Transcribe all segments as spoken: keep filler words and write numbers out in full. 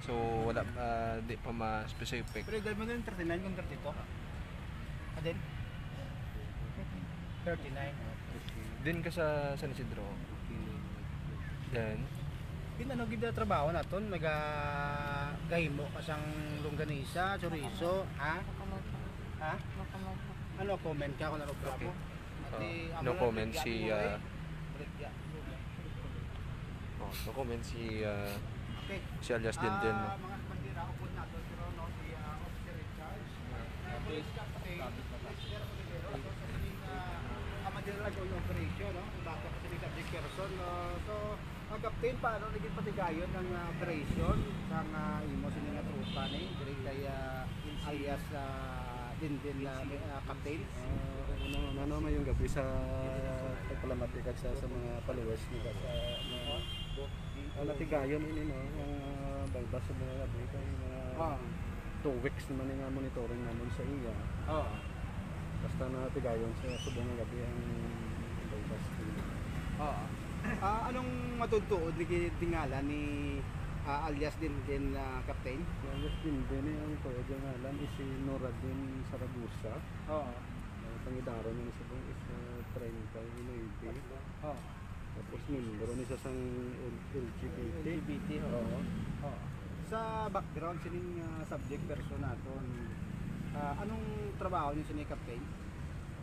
So, wala, ah, di pa ma-specific. Pero edad mo din, thirty-nine kung thirty-two? Ah, din? Thirty-nine. Din ka sa San Isidro. Then? Yun, ano, gid na trabaho naton, naga-, gahimo ka sang longganisa, chorizo, ha? Locomotive. Ha? Locomotive. Ano, comment ka kung ano, bravo? Okay. Ate, Ah, amo no lang, comment baligya si, mo, ah, eh. Baligya. Oh, no comment si, ah, Okay. si alias Denden, no? Ah, mga kabandera, upod nato, pero, no, si, ah, Officer in Charge, ah, Police Captain Mister Oliveros, so, sa sining, ah, ah, Manila Lagoon operation, no? Iba ka pa sa subject person, no? So, ah, Captain, paano naging patigayon ang, ah, operation sang, ah, imo sini nga tropa ni, diri kay, ah, alias, ah, Denden, ah, ah, Captain? Ah, ano, ano, mayong gabi sa pagpalamati kag sa, sa mga followers nila sa, ano, ang natigayon ini, no, ang, ah, buy-bust sa mga gabi, kay mga Ah. two weeks naman nga monitoring namon sa iya. Ah. Basta natigayon sa subong nga gabi ang buy-bust. Ah. Ah, anong matuod-tuod ni ki-, tingalan ni, ah, alias Denden, ah, Captain? Si alias Denden ni ang tuod nga ngalan is si Noradin Saragosa. Oo. Ang pangidaron niya sa is, ah, treinta y nueve. Oo. Tapos membro ni siya sang L-, L G B T. L G B T, oo. Oo. Oo. Sa background sining, ah, subject person naton, ah, anong trabaho niyo sini, Captain?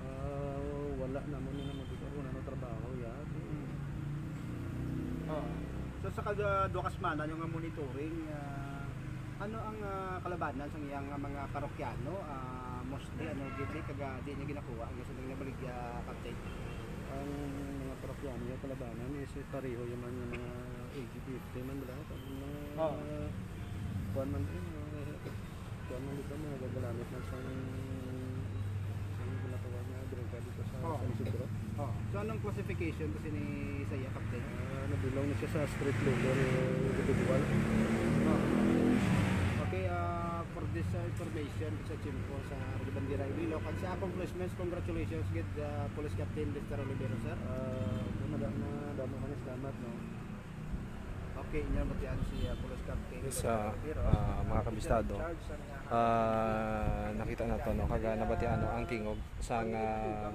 Ah, wala naman yun ang magiging kung ano trabaho yan. Mm. Oo. So, sa kada duha ka semana nyo nga monitoring, ah, ano ang, ah, kalabanan sang iyang, ah, mga parokyano? Ah, mostly, ano, gid, kag, ah, di niya ginakuha ang gusto nila baligya, Captain? Ang mga parokyano yung kalabanan is pareho yung mga, mga L G B T man, wala. Ang mga Oo. kuwan man, eh, mga Kaya man dito, mga gagalamit lang sa, sa ginagawa nga droga dito sa Oo. San Isidro. Oo. So, anong classification to sini sa iya, Captain? Ah, nabilong na siya sa street legal individual. Oo. Okay, ah, for this, ah, information sa Chimpo sa Radyo Bandera Iloilo, kag sa accomplishments, congratulations gid, ah, Police Captain Lester Olivero, sir. Ah, madamo, madamo nga salamat, no? Okay, inyo batian si, ah, Police Captain Yes, Lester ah, Olivero, ah, mga ah, kabistado. in charge sa mga Ah, nakita na to, no? Kag nabatian, no, ang tingog sang, ah,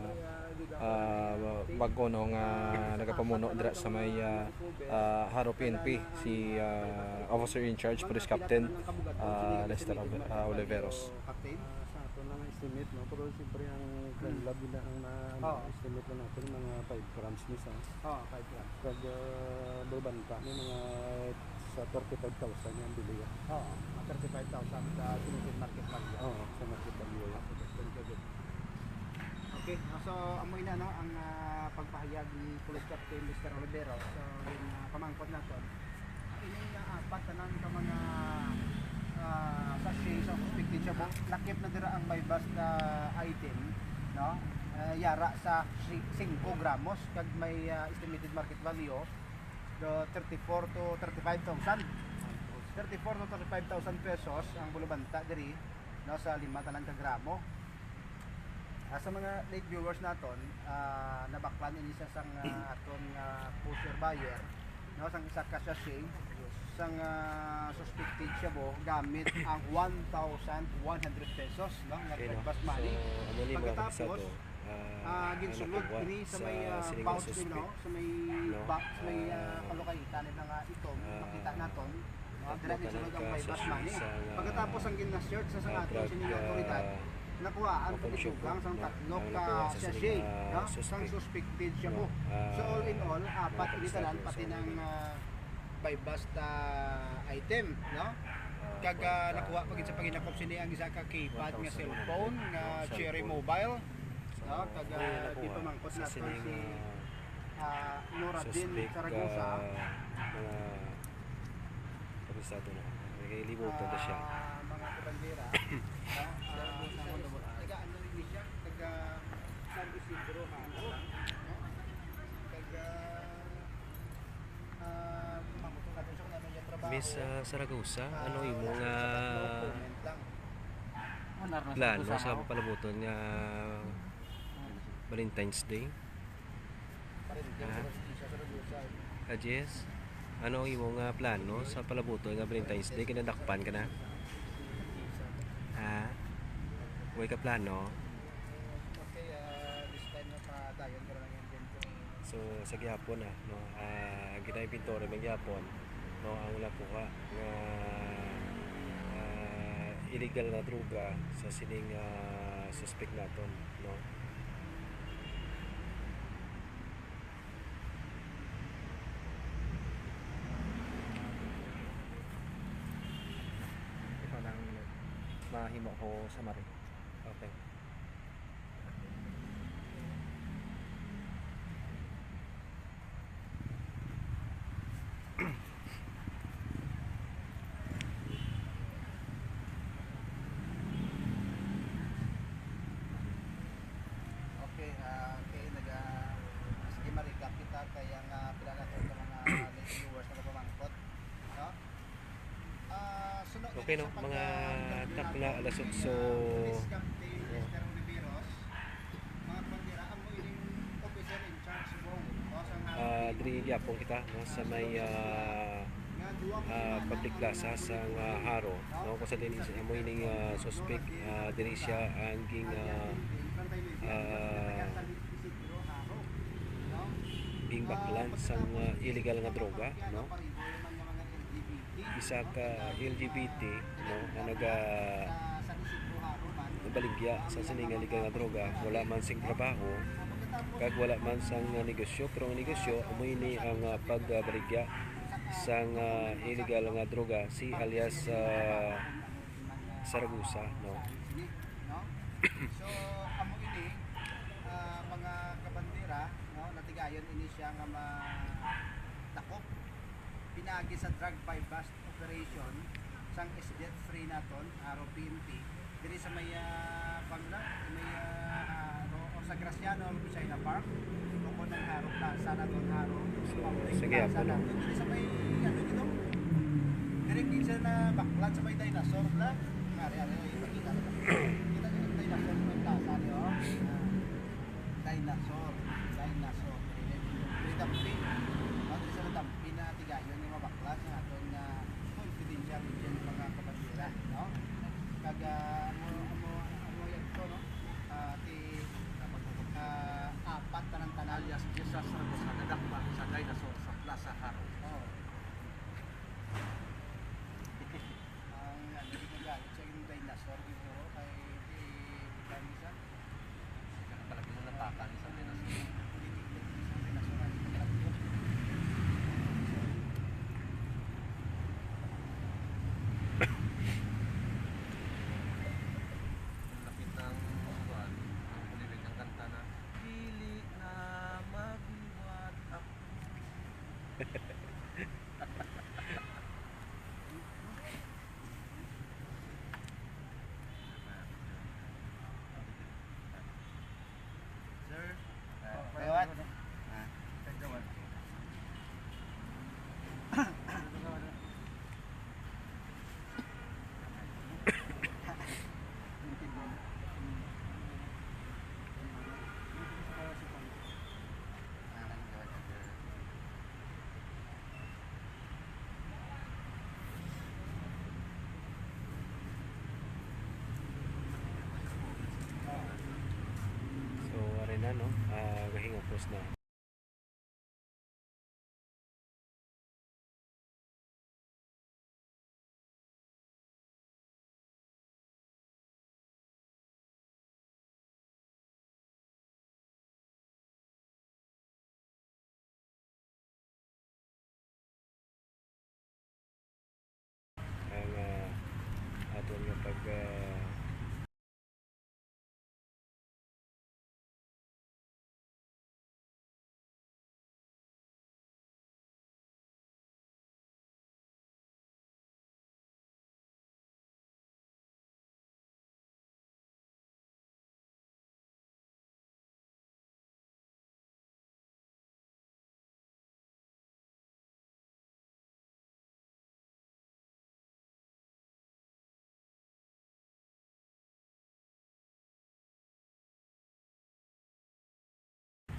ah, bag-o, no, nga nagapamuno dira sa may, ah, ah, Jaro P N P, si, ah, Officer in Charge, Police Captain, ah, Lester Ol-, ah, Oliveros. Captain? Ah, sa ato lang estimate, no? Pero siyempre ang crime lab na ang na-, Oo. estimate lang natin, mga five grams ni sa Oo, five grams. Kag, ah, bulbanta ni mga sa thirty-five thousand yung bilya. Oo, mga thirty-five thousand sa estimated market value. Oo, sa market value. Ah, sige, thank you, good. Okay, ah, so, amo ina, no, ang, ah, pagpahayag ni Police Captain Lester Olivero. So, yung, ah, pamangkot naton, ah, ining, ah, apat tanan ka mga, ah, sachet sa suspected shabu, lakip na dira ang buy-bust, ah, item, no? Ah, yara sa si-, singko gramos, kag may, ah, estimated market value do thirty-four to thirty-five thousand. Thirty-four to thirty-five thousand pesos ang bulubanta diri, no, sa lima tanan ka gramo. Ah, sa mga late viewers naton, ah, nabaklan ini sa sang, ah, aton nga pusher buyer, no, sang isa ka sachet sang, ah, suspected shabu gamit ang one thousand one hundred pesos, no, nga Okay, no? tag-bust money. So, amo ni mga Pagkatapos, kabisado, ah, ah, ginsulod nakuha ini sa sa may, ah, sining pouch suspect, ni, no, sa may no? box, may, ah, Ah, kalukay, tanim na nga itom, ah, makita naton. Ah, dira ni sulod ang buy-bust money. Pagkatapos ang gina-search sa sang aton sini nga awtoridad, nakuhaan pagkatugang sang tatlo ka sachet, no, sang suspected shabu. So, all in all, apat ini tanan, pati nang, ah, buy-bust, ah, item, no? Kag, ah, nakuha pa gid sa paghilakop sini ang isa ka keypad nga cellphone nga Cherry Mobile, no? Kag, ah, ginpamangkot naton si, ah, Noradin Saragosa. Mga kabisado na. May kay libog pa siya. Ah, mga kabandera. Ah, ah, taga ano rin siya? Taga San Isidro, ha? Taga, ah, Miss, ah, Saragosa, ano imo nga plano sa papalabuton nga Valentine's Day? Ha? Ajis? Ano ang imo nga plano sa palabuto nga Valentine's Day? Kinadakpan ka na? Ha? Way ka plano? So, sa gihapon, ah, no, ah, ginaimbintoryo man gihapon, no, ang nakuha nga, ah, illegal nga droga sa sining, ah, suspek naton, no. Ito lang mahimo ko sa mari. Okay. Okay, ah, okay, naga-, sige, ma-recap kita kay ang, ah, pila na to ka mga late viewers nga nagapamangkot, no? Ah, suno Okay, dito no? Sa Mga pagka-, takna, alas otso. Police Captain Lester Oliveros, mga kabandera, amo ining officer in charge subong, no, sa nga Ah, diri gyapon kita, no, sa may, ah, ah, public plaza sa, ah, Jaro, no? Kung sa din is, amo ining, ah, suspek, ah, diri siya ang ging, ah, ah, ginbaklan sang, ah, illegal nga droga, no? Isa ka L G B T, no, nga naga-, nabaligya sa sining illegal nga droga, wala man sing trabaho, kag wala man sang negosyo, pero ang negosyo, amo ini ang, ah, pagbaligya sang, ah, illegal nga droga, si alias, ah, Saragosa, no? So, amo ini, ah, mga kabandera, no, natigayon ini siya nga madakop pinaagi sa drug buy-bust operation sang S D F three naton, Jaro P N P, diri sa may, ah, kuwan na, sa may, ah, Ro-, o sa Graciano Lucena Park, o kung ang Jaro Plaza naton, Jaro Public Sige, Plaza Apollo. Naton, diri sa may, ano dito? Diri kinsa na baklan sa may dinosaur, bla? Ari, ari, ipakita ko. Kita niyo yung dinosaur sa may plaza, di ba? Ah, dinosaur, dinosaur. Diri, diri dampi. Ah, diri sa dampi na tigayon yung mga bakla sa aton nga confidential agent, mga kabandera, no? Kag, ah, amo, amo, amo yan to, no? Ah, ti, ah, apat tanan-tanan. Alias Jesus Ragosa, nadakpan sa dinosaur sa Plaza Jaro. Oo. Ang, ano, di ko galit sa yung dinosaur, siguro, kay, di, di, di, Palagi mo napaka ni sa Pinas. Ang lapit ng, kuwan, ang kulilig ng kanta na, "Dili na magwat ako." Sir, ah, kawat. Ah. So, ari na, no? Ah, gahingapos na. Ang, ah, aton nga pag, ah,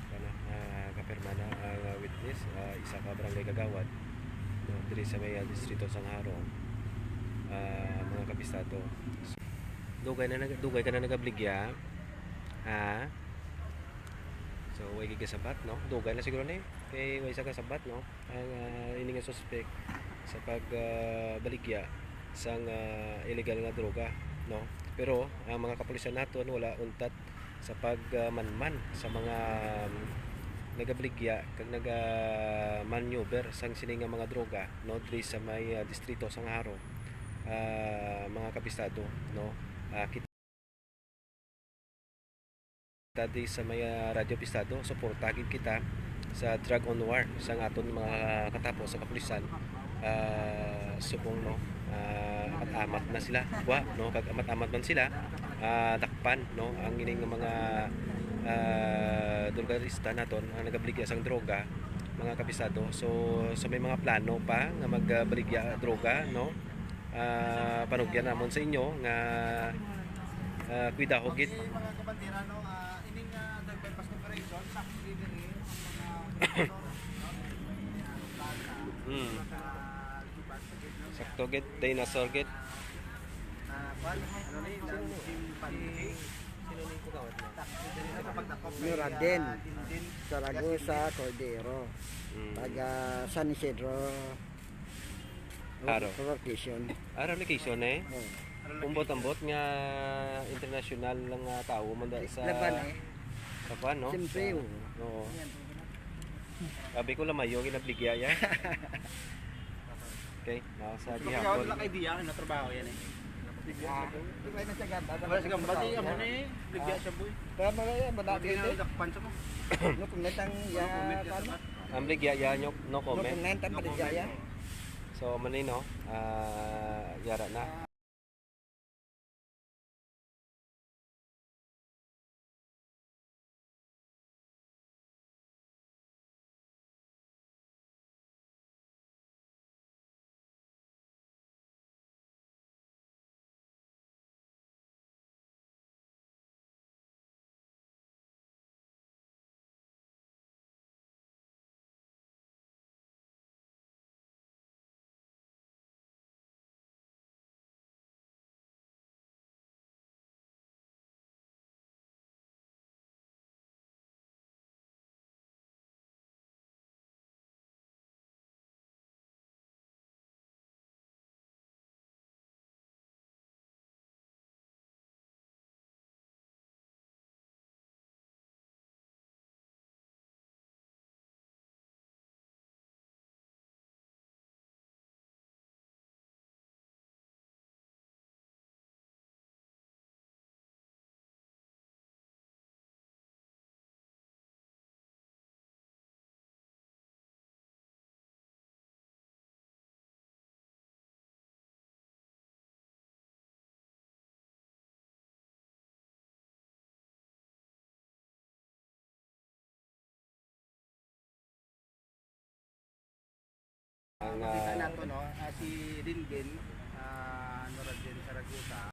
Kana, ah, kapirma na ang, ah, witness, ah, isa ka barangay kagawad. diri sa may, ah, distrito sang Jaro, ah, mga kabisado. So, dugay na nag-, dugay ka na nagabaligya, ha? So, way gid kasabat, no? Dugay na siguro ni, kay way sa kasabat, no? Ang, ah, ini nga suspek sa pag, ah, baligya sang, ah, illegal nga droga, no? Pero ang mga kapulisan naton wala untat sa pag, ah, manman sa mga, um, nagabaligya kag naga-maneuver sang sini nga mga droga, no, diri sa may, ah, distrito sang Jaro, ah, mga kabisado, no. Ah, kita di sa may, ah, Radyo Pistado, suporta gid kita sa drug on war sang aton mga katapo sa kapulisan. Ah, subong, no, ah, amat-amat na sila, wa, no, kag amat-amat man sila, ah, dakpan, no, ang ining mga, ah, drogarista naton ang nagabaligya sang droga, mga kabisado. So, sa may mga plano pa nga magbaligya droga, no, ah, panugyan namon sa inyo nga, ah, kuidaho gid. Okay, mga kabandera, no, ah, ining, ah, drug bypass operation, actually, diri ang mga, no, mga, Hmm. ah, Sakto gid, dinosaur gid. Ah, kwan, ano ni, ng chimpanzee. Sino ni kagawad mo? Sa pagdakop kay, New Raden, ah, Dindin. Zaragoza Cordero. Mm. Taga San Isidro. Aro. Sa location. Aro location eh. Oh. Ambot-ambot nga international lang nga tawo man da sa Laban eh. Sa kwan, no? Siyempre, Sa, oo. Oo. Sabi ko, lamayo, ginabaligya yan. Okay, nasa Ikaw gihapon. Wala kay Dia, ano trabaho yan eh? Ah, wala na siya gamba. Wala siya gamba, di, amo ni, baligya siya, boy. Kaya mo na yan, wala Hindi na kay nadakpan siya mo. No comment ang No ya, comment yan, ano? Dapat. Ang baligya yan, no, no No comment. Comment ang No baligya comment. Yan. So, mali, no? Ah, yara na. Ang, Makita ah, nato, no, ah, si Dindin, ah, Noradin Saragosa.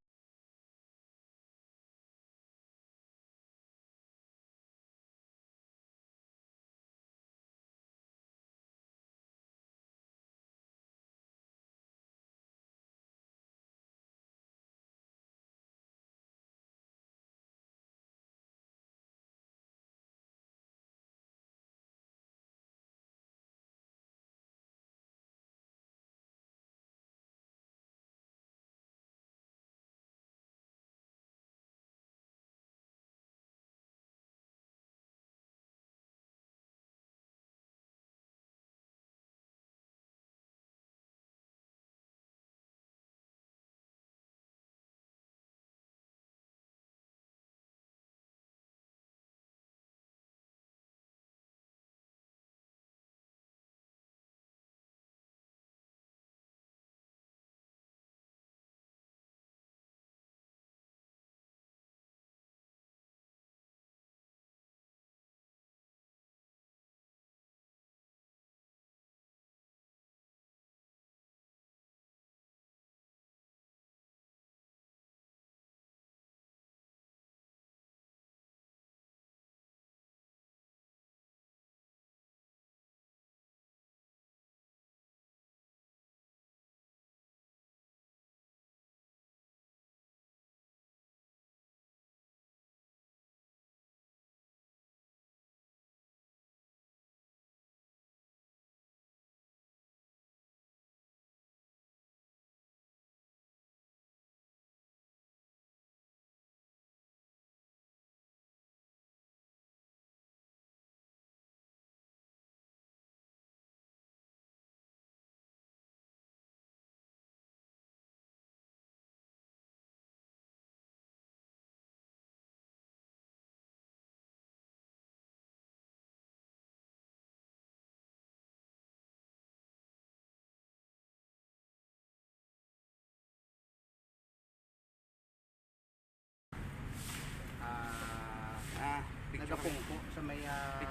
Pungko sa may, ah,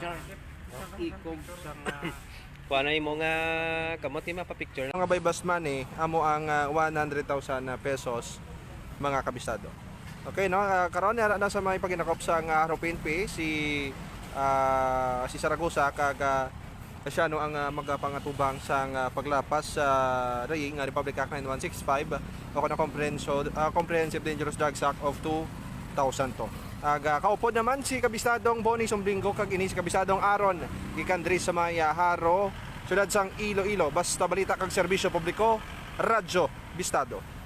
ikog sa, ah, Kuha na imo nga kamot ni mapapicture na. Mga buy bust money, amo ang ah, one hundred thousand pesos, mga kabistado. Okay, no? Ah, karon, ara na sa may paginakop sa nga Haro P N P, si ah, si Saragosa kag ah, siya, no, ang ah, magapangatubang sa nga paglapas sa rayi nga Republic Act nine one six five o kana Comprehensive, ah, Comprehensive Dangerous Drugs Act of two thousand two. Ag ah, kaupod naman si Kabistadong Bonnie Sumbingo kag ini si Kabistadong Aaron, gikan diri sa may ah, Haro, siyudad sang Iloilo. Basta balita kag serbisyo publiko, Radyo Bistado.